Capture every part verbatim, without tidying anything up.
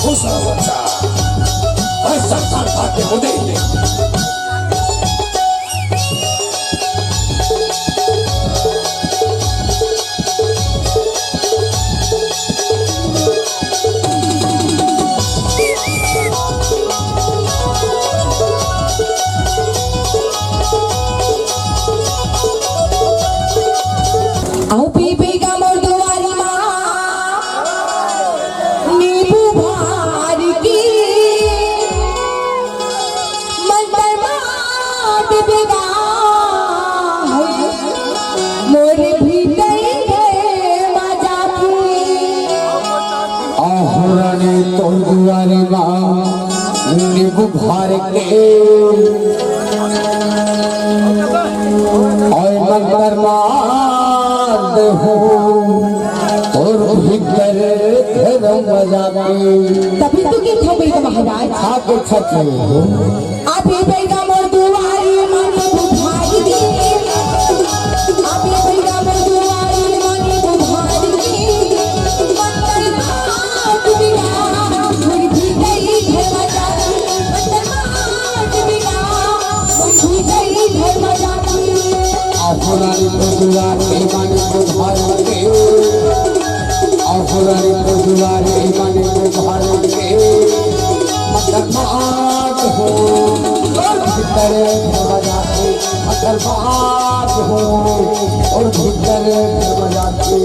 खुश रहो बच्चा, हर संसार भाग्य उदय। अउ पीपे का मोर दुआरी माँ, नींबू भार की मंतर मात बेगा है, मोर भीतरी घर मा जाके। अहो रानी तोर दुआरी माँ, नींबू भार के, अउ मंतर मार देहूँ तोर भीतर घर मा जाके। तभी तो के खबे महाराज। आप अच्छा हो। आप ये बैगा मोर दुआरी मन बुझाई दे। आप ये बैगा मोर दुआरी मन बुझाई दे। मंतर मात बिना, मोर भीतरी घर मा जाके। मंतर मात बिना, मोर भीतरी घर मा जाके। अहो रानी तोर दुआरी मन बुझाई दे। अहो रानी तोर दुआरी मन बुझाई दे। मंतर मार देहूँ तोर भीतर घर मा जाके। मंतर मार देहूँ तोर भीतर घर मा जाके।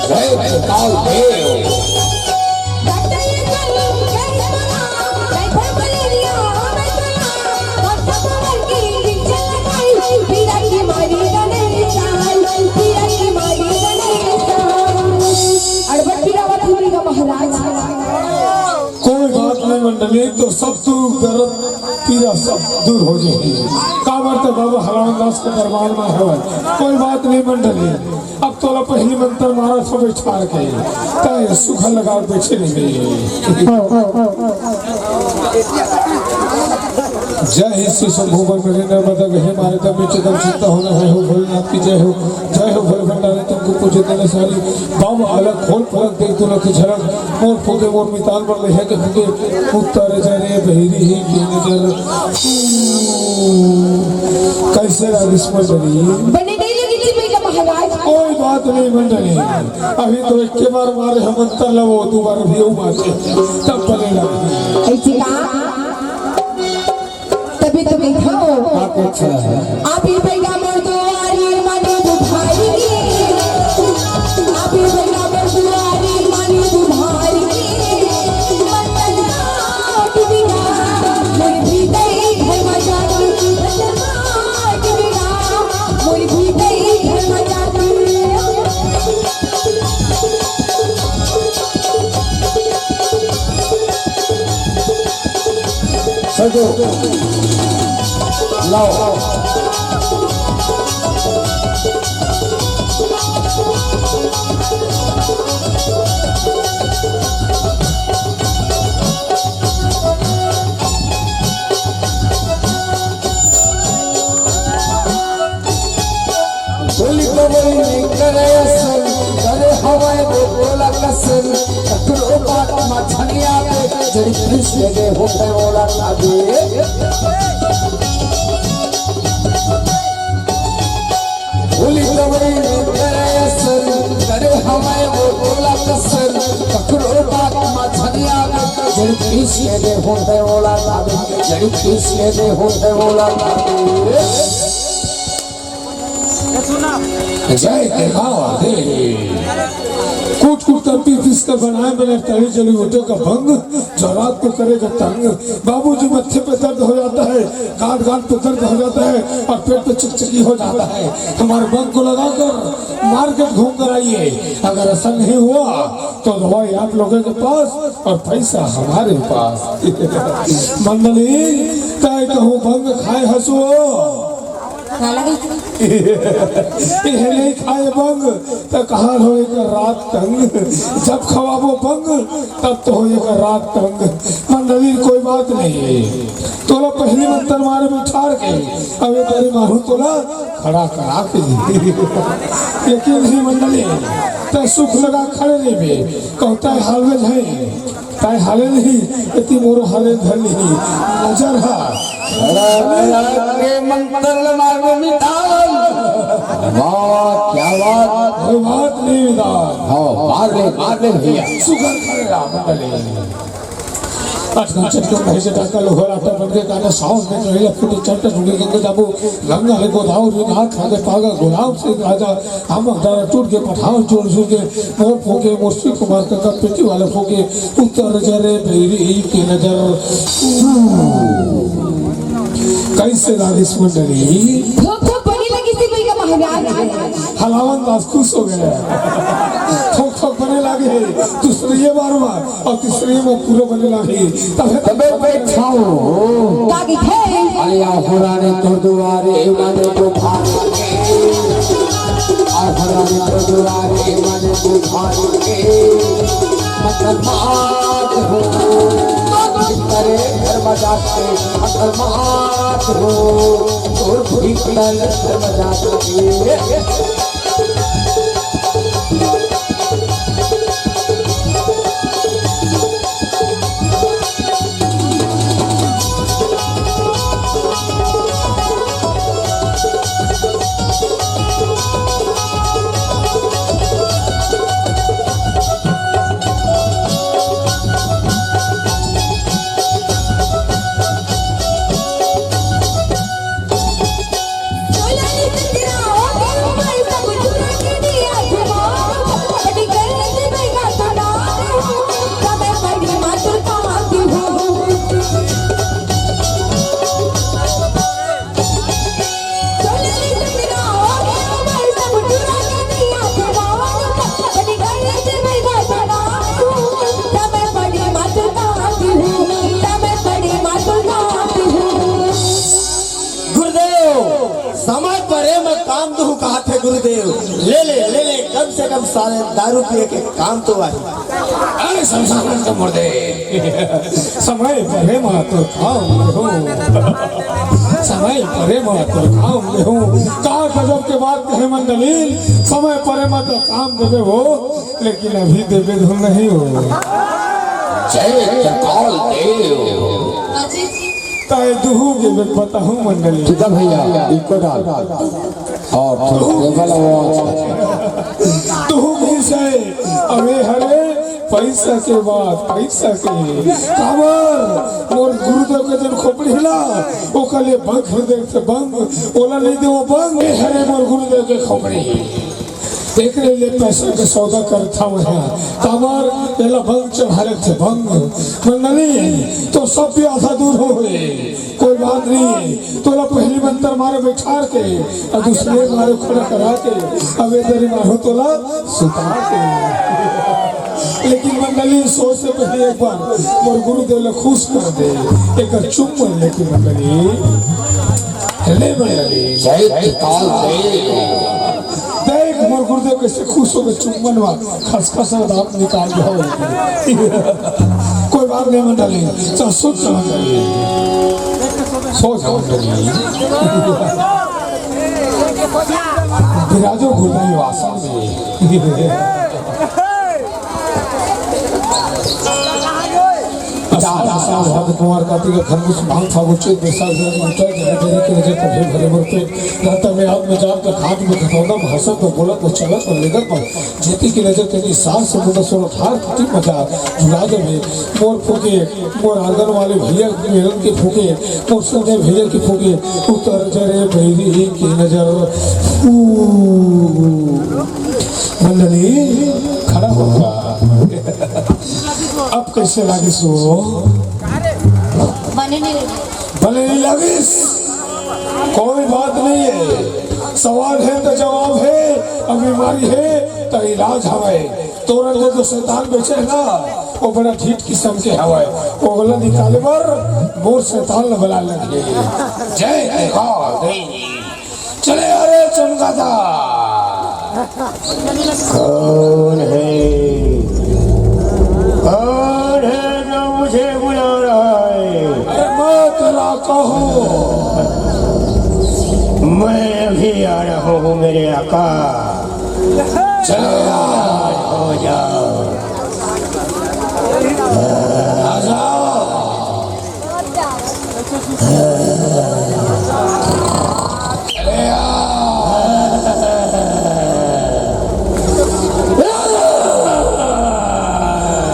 जय महाकाल देव। अड़बड़ पीरा आवत होही गा महाराज। कोई बात नहीं मंडली, तो सब दूर करत पीरा सब दूर हो जाही। काबर त बाबा हरामदास के दरबार में हवय। कोई बात नहीं मंडली, अब तोला पहिली मंतर मारत हों बइठार के, तैं सुखा लगा के बइठे रहिबे। जय हे श्री शंभु बर मेरे नर्मदा गहे मारे दम में चंदन चित्ता होना है हो भोलेनाथ की जय हो। जय हो भोले भंडारी तुमको पूजे तने सारी। बाबा अलग खोल पलक दे तुलक झलक। मोर फुगे मोर मितान बर लेहे के फुगे। उत्तर जरे बहिरी ही के नजर। कैसे रागिस मंडली? बने नहीं लगी थी बेटा महाराज। कोई बात नहीं मंडली, अभी तो एक के बार मारे हम अंतर लवो, दो बार भी हो बात है, तब बने लगी। ऐसी का? तभी तो बैठा हो। आप अच्छा है। आप ही बैठा मोर दुआरी माने बुधारी। आप ही बैठा मोर दुआरी माने बुधारी। मंडली सजो, लाओ। बोली बबई करे असन, करे हवय वो बोला कसन, ककरो बात मा छनिया पे, जड़ी कृष्ण दे होते बोला काबे। बोली बबई करे असन, करे हवय वो बोला कसन, ककरो बात मा छनिया पे, जड़ी कृष्ण दे होते बोला काबे, जड़ी कृष्ण दे होते बोला काबे। जय देखावा दे। कूट कूट कर पीस पीस कर बनाए मैंने तली जली रोटियों का भंग, जो रात को करेगा तंग। बाबूजी, मत्थे पे दर्द हो जाता है, गांठ गांठ पे दर्द हो जाता है और पेट पे चिकचिकी हो जाता है। हमारे बंग को लगाकर मार्केट घूम कर आइए। अगर ऐसा नहीं हुआ तो दवाई आप लोगों के पास और पैसा हमारे पास। मंडली, तय कहूँ बंग खाए हसुओ। काला गई। ये नहीं खाए बंग, त कहाँ होएगा रात तंग। जब खवाबो बंग, तब तो होएगा रात तंग। मंडली, कोई बात नहीं है, तोला पहली मंत्र मारे बिठार के, अब ये तेरी मारू तोला खड़ा करा के। यकीन नहीं मंडली, त सुख लगा खड़े नहीं बे, कहता है हालवेज है। ताय हाले नहीं, एती मोरो हाले धर नहीं। नजर हा। अरे, अरे, अरे, मंत्र मारो मिटान। वाह, क्या बात। कोई बात नहीं मिटान। हाँ, मार ले, मार ले भैया। सुगर करेगा, मंडली। अटका चटका भैंसे टाका लोहा लाटा बन के गाना साउंड में रही, फुटी चट्टा टूटी गंगे जाबू, गंगा है गोदावरी, नाथ खाके पागा, गुलाब से राजा, हम अवतार टूट के पठान चोर चोर के, मोर फोके, मोर शिव कुमार का, का पेटी वाला फोके, उतर जरे भैरी के नजर। कैसे लागिस मंडली? ठोक ठोक बनी लगी थी भैया महाराज। हलावन दास खुश हो गया। ठोक ठोक बने लागे है, दूसरे ये बार बार। अउ तीसरे में पूरा बने लागी। तबे तबे बैठाओ। का कहिथे? अरे आहोराने तोर दुआरे माने बुखार के। आहोराने तोर दुआरे माने बुखार के। मत बात हो। भीतरे घर में जाके मत बात हो। तोर भीतर घर में जाके। गुरुदेव, समय परे म काम दुहू कहाथे गुरुदेव। ले ले, ले ले, कम से कम साले दारू पिए के काम तो आही। अरे संसार के मुर्दे, समय परे म तो काम लेहू, समय परे म तो काम लेहू। का गजब के बात कहे मंडली, समय परे म तो काम देबे हो, लेकिन अभी देबे धुन नहीं हो। जय काल देव। ताय दुहू के बे बताहूँ मंडली। ठीक है भैया, इनको डाल। और थोड़ा टेबल आवाज। दुहू के से, अबे हरे, पैसा के बात, पैसा के। काबर, मोर गुरुदेव के जन खोपड़ी हिला, ओकर ले बंग खरीदे से बंग, ओला नहीं देवो बंग, ए हरे मोर गुरुदेव के खोपड़ी। एकरे लिए पैसा के सौदा करत हवं। काबर एला बंग चढ़ाए रथे बंग। मंडली, तो सब भी आधा दूर हो गए। कोई बात नहीं, तोला पहली मंत्र मारे बैठार के, और दूसरे मारे खड़ा करा के, अब ये तेरी मारो तोला सुता के। लेकिन मंडली, सोए से पहले एक बार मोर गुरुदेव ला खुश कर दे, एक चुम्बन लेके मंडली, ले मंडली। जय काल देव। देख मोर गुरुदेव कैसे खुश हो गए, चुम्बन मा खसखस और दांत निकाल के हो। कोई बात नहीं मंडली, चल सुन जा मंडली, सो जा मंडली। विराजो गुरुदेव आसन में। आषाढ़ आषाढ़ भादो कुंवार कार्तिक खरबूज माघ फागुन चैत बैसाख जेठ आषाढ़ जहाँ जरी के नजर तभे भरे मोर पेट। रहता में आग में जाग का खाट में खतौना में हंसत में बोलत में चलत में लेगत में जेती की नजर तेरी सास समुद्र सोलह ठार कुटी मचा जुड़ा जब है। मोर फूके मोर आंगन वाले भैया मेरन के फूके मोर संजय भैया के फूके उतर जरे भैरी की नजर। फू। मंडली, खड़ा होगा। अब कइसे लागिस वो? बने नहीं। बने नहीं लागिस? कोई बात नहीं है, सवाल है तो जवाब है, अब बीमारी है तो इलाज हवय। तोर अंदर जो शैतान बइठे हे ना, वो बड़ा ढीठ किसम के हवय। ओला निकाले बर मोर शैतान ला बला लगही। जय देवा देवी। चले आ रे चमगादड़। कौन है? कौन है जो मुझे बुला रहा है? अरे मैं तेरा आका हूँ। मैं अभी आ रहा हूँ मेरे आका। चले आ, हो जाओ। आ जाओ। चले आ।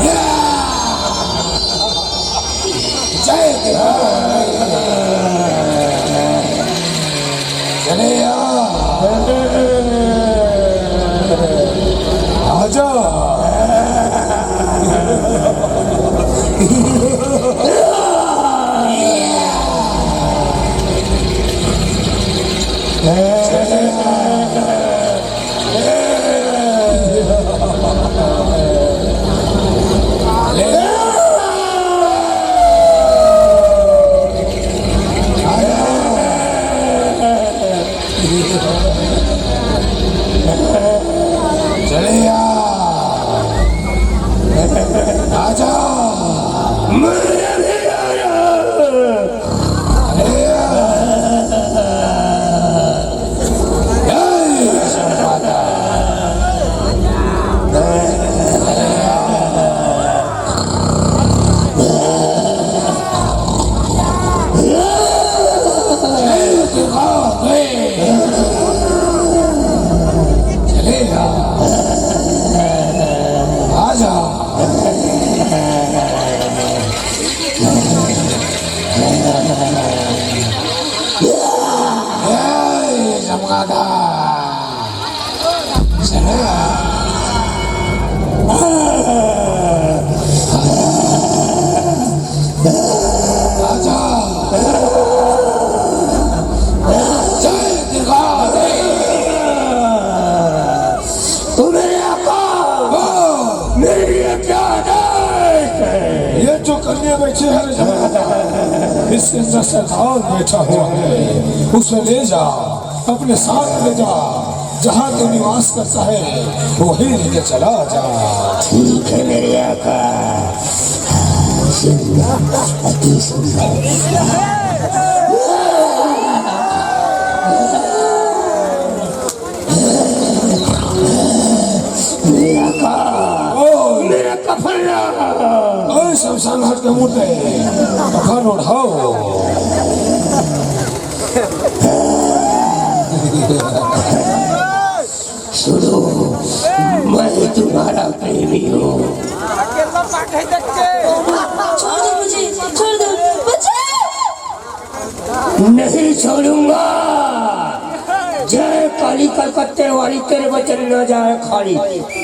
आजा। चले आ। आजा। चले आ। आजा। ए, चमगादड़। चले आ। आजा। जय दुर्गा। तू मेरे आका, हाँ। मेरे लिए क्या आदेश है? ये जो कन्या बैठी है, इसके अंदर शैतान बैठा हुआ है, उसे ले जा, अपने साथ ले जा, जहाँ तू निवास करता है, वहीं लेके चला जा। ठीक है मेरे आका, सुंदर, अति सुंदर। मेरा का, ओ। मेरा कफन ला। ओए, शमशान घाट के मुंह पे कफन ओढ़ाओ। सुनो, मैं तुम्हारा प्रेमी हूँ। छोड़ दो मुझे, छोड़ दो, बचाओ। नहीं छोड़ूंगा। जय काली कलकत्ते वाली, तेरे वचन न जाए खाली।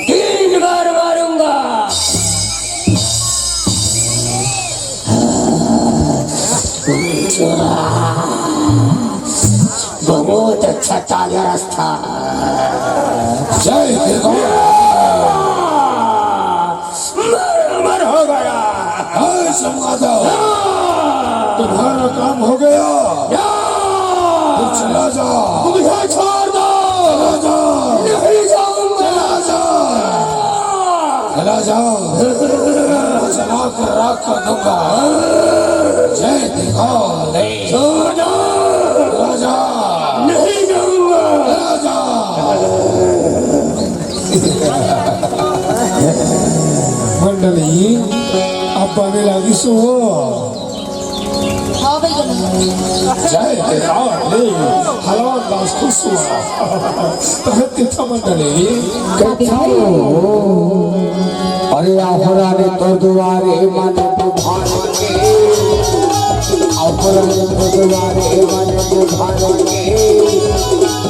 तीन बार मारूंगा। बहुत अच्छा तालिया रास्ता। जय दुर्गा। मर, मर हो गया। हाय समाधा, हाँ। तुम्हारा काम हो गया। क्या? फिर चला जा। मुझे छोड़ दो। चला जा। नहीं जाऊंगा। चला जा। चला जा। चला कर राख कर दूंगा। जय दिखा दे। छोड़ दो। चला जा। नहीं जाऊंगा। चला जा। मंडली, अब बने लागिस वो। हाँ भैया। जय केदार रे, हलवान दास खुश हुआ। तहत तीर्थ मंडली। अरे आफरा रे तो दुआरे मन बुझाने के, आफरा रे तो दुआरे मन बुझाने के,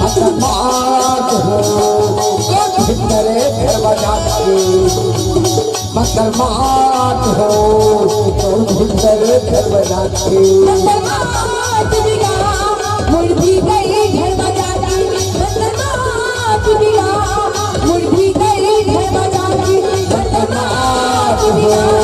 अतमात हो, कब भीतर घर बजा के, मकर मात हो, तो भीतर घर बजा के। मकर मात बिना मुड़ भी गई घर बजा के। मकर मात बिना मुड़ भी गई घर बजा के। मकर मात हो।